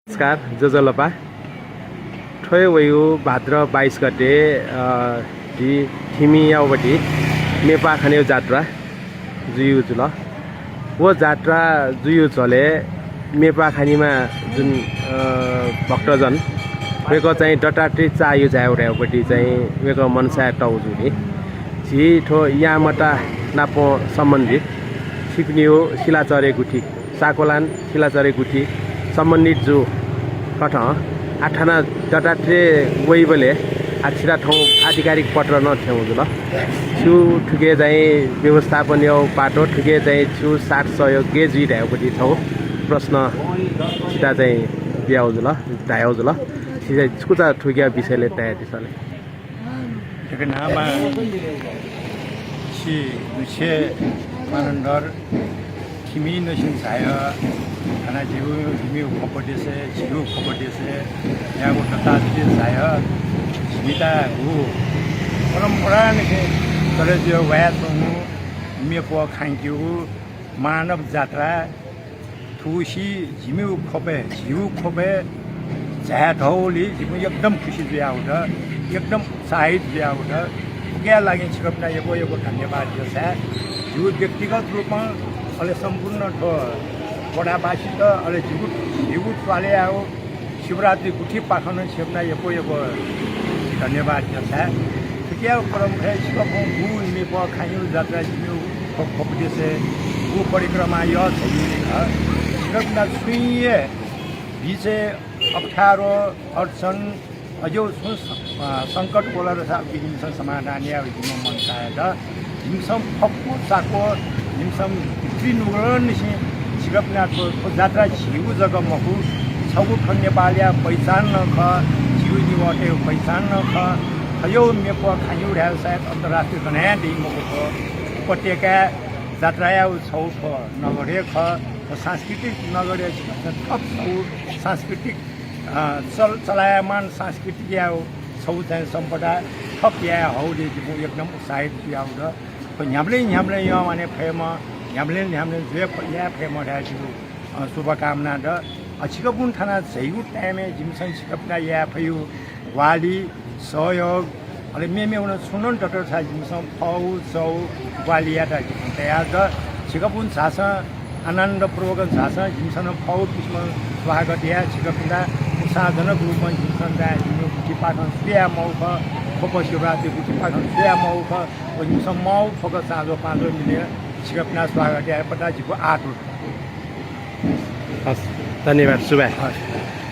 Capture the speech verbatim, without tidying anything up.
नमस्कार, ज्वजलपा। थ्व हे वइगु भाद्र बाइस गते, अ, झी थिमियावपट्टि मेपाः खनिया जात्रा जुइगु जुल। व जात्रा जुइगु झ्वलय् मेपाः खनिमा जुन, अ, भक्तजन, वय्कः चाहिँ दत्तात्रेय चाःहिउ झायेगु धायेगुपट्टि चाहिँ वय्कः मनसाय् तःगु जुल। झी थ्व यामता नाप सम्बन्धित छिकपिनिगु सिलाचह्रे गुथि, साकोलान सिलाचह्रे गुथि सम्बन्धित जूगु कथं आः थन दत्तात्रेय वइबलय् आः छितः थौं आधिकारिक पत्र नं थ्यंगु जुल। छिगु थुकी चाहिँ व्यवस्थापन यायेगु पाटो, थुकी चाहिँ छिगु साथ सहयोग गय् जुइ धायेगुपट्टि छगू प्रश्न छितः चाहिँ बियागु जुल, धयागु जुल। छिं चाहिँ छकूचा थुकिया विषयलय् धयादिसँ ले। थुकी न्हापां छि दुच्छे मानन्धर थिमिनसिं झायः, हानं जिगु, जिमिगु खँपः देशय्, झीगु खँपः देशय् याःगु दत्तात्रेय झायः, झीत व परम्परांनिसें चले जुया वयाच्वंगु मेप्वः खनियागु मानव जात्रा थुगुसी जिमिगु ख्वपय्, झीगु ख्वपय् झाये धुंकूगुलिं जिमिसं एकदम खुसी जुयावल, एकदम उत्साहित जुयावल। उकिया लागि छिकपिन्त यक्व यक्व धन्यवाद देछाये। झीगु व्यक्तिगत रूपं, अले सम्पूर्ण थ्व वडावासीत, अले झीगु, झीगु त्वालय् याःगु शिवरात्रि गुथिपाखें नं छिकपिन्त यक्व यक्व धन्यवाद देछाये। थुकिया क्रमय् छिकपिं गुगु मेप्वः खनिया जात्रा जिमिगु ख्व-, खँपः देशय् गुगु परिक्रमा यः झइगु खः। छिकपिन्त छुं हे बिचय् अप्ठ्यारो, अड्चन, अज्याःगु छुं स-, अ, संकट वल धाःसा उकिं जिमिसं समाधान यायेगु जिमिगु मनसाय् दु। जिमिसं फक्व चाक्व, जिमिसं त्रिनुगलंनिसें छिकपिन्त थ्व, थ्व जात्रा झीगु जक मखु, छगू थ्व नेपालया पहिचान नं खः, झीगु नेवाःतय् पहिचान नं खः। थज्याःगु मेप्वः खनिया धाःसा सायद अन्तर्राष्ट्रिय गनं हे दइ मखु थ्व। उपत्यकाय् जात्राया छगू थ्व नगर हे खः, थ्व सांस्कृतिक नगर हे छिकपिन्त थप छगू सांस्कृतिक, अ, चल-, चलायमान सांस्कृतिकया छगू चाहिँ सम्पदा थप याये हःगुलिं जिमिसं एकदम उत्साहित जुयावल। थ्व न्ह्याबलें न्ह्याबलें यंमाने फयेमा, न्ह्याबलें न्ह्याबलें जुया फ-, याये फयेमा धयागु, अ, शुभकामना दु। अ, छिकपिं थन झाइगु time-य् जिमिसं छिकपिन्त याये फइगु ग्वाहालि, सहयोग, अले मेमेगु नं छुं नं दत धाःसा जिमिसं फःगु, चःगु ग्वाहालि यायेत जिमिसं तयार दु। छिकपिं झासँ, आनन्दपूर्वक झासँ, जिमिसं नं फःगु किसिमं स्वागत याये। छिकपिन्त उत्साहजनक रूपं जिमिसं चाहिँ जिमिगु गुथिपाखें सुयाये माःगु खः, ख्वप शिवरात्रि गुथिपाखें सुयाये माःगु खः, व जिमिसं माःगु फक्व चाँजो पाँजो मिले छिकपिन्त स्वागत यायेत जिगु आतुर। हस्, धन्यवाद, सुभाय्। हस्।